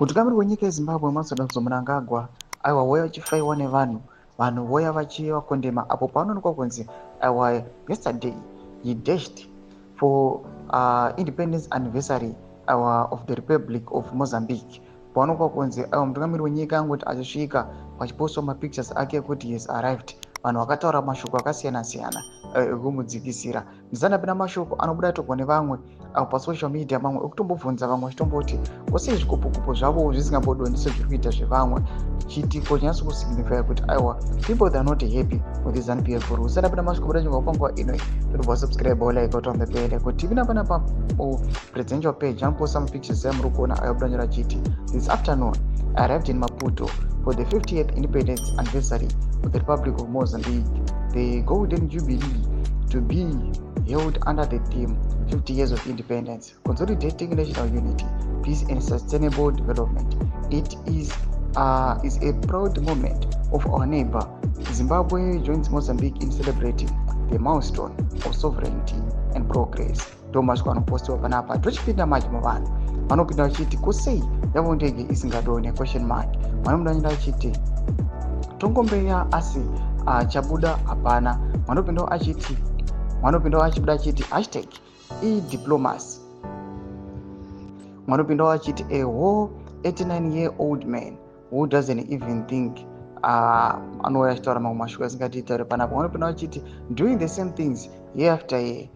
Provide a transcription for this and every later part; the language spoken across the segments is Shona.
Mutungamiri wenyika yeZimbabwe, Emmerson Mnangagwa, aiwa, vouya vachifaiwa nevanhu. Vanhu voya vachivakondema apo paanoonekwa kunzi, aiwa, yesterday he dashed for independence anniversary, aiwa, of the Republic of Mozambique. Paonekwa kunzi, aiwa, mutungamiri wenyika angoti achisvika, pachipostwa mapictures ake ekuti he has arrived, vanhu vakataura mashoko akasiyana siyana ekumudzikisira. Ndisandapinda mashoko anobuda togwa nevamwe apo pasocial media, mamwe ekutombobvunza, vamwe vachitomboti kosei zvikopokopo zvavo zvisingambodoni sezviri kuita zvevamwe. Chiitiko chinyatso kusignifya kuti, aiwa, people, they are not happy with the ZANU PF rule. Usandapinda mashoko buda chingwa panguva ino, totobva subscribe, like, on the bell kuti ivina panapa presidential page anoposta mapictures amuri kuona ayo buda nyora achiti, "This afternoon I arrived in Maputo for the 50th independence anniversary of the Republic of Mozambique, the Golden Jubilee to be held under the theme 50 Years of Independence, Consolidating National Unity, Peace and Sustainable Development. It is a proud moment of our neighbor Zimbabwe joins Mozambique in celebrating the milestone of sovereignty and progress." Ndo mashoko anopostiwa panapa. Tochipinda manje muvanhu vanopinda vachiti, "Kusei yavo ndege isingadone?" question mark. Vanomudanyira achiti, "Tongombeya asi chabuda hapana." Vanopindawo achiti, vanopindawo achibuda achiti #ediplomacy. Vanopindawo achiti, "A whole 89-year old man who doesn't even think." Anouya achitaura mamwe mashoko asingatitaure panapa. Vanopindawo achiti, "Doing the same things year after year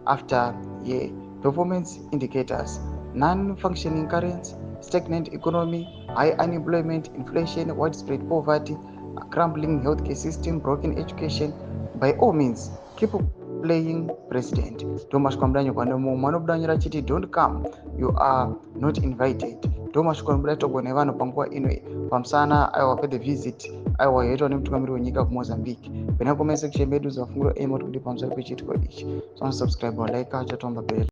after year. Performance indicators: non-functioning currency, stagnant economy, high unemployment, inflation, widespread poverty, crumbling healthcare system, broken education. By all means, keep playing president." Ndo mashoko amudanyirwa nemumwe anobudanyira achiti, "Don't come, you are not invited." Ndo mashoko anobuda togwa nevanhu panguva ino pamusana, aiwa, pethe visit, aiwa, yaitwa nemutungamiri wenyika kuMozambique. Pena comment section medu, zafungiro emo kuti pamusoro pechiitiko ichi. So subscribe, like, chatomba bell.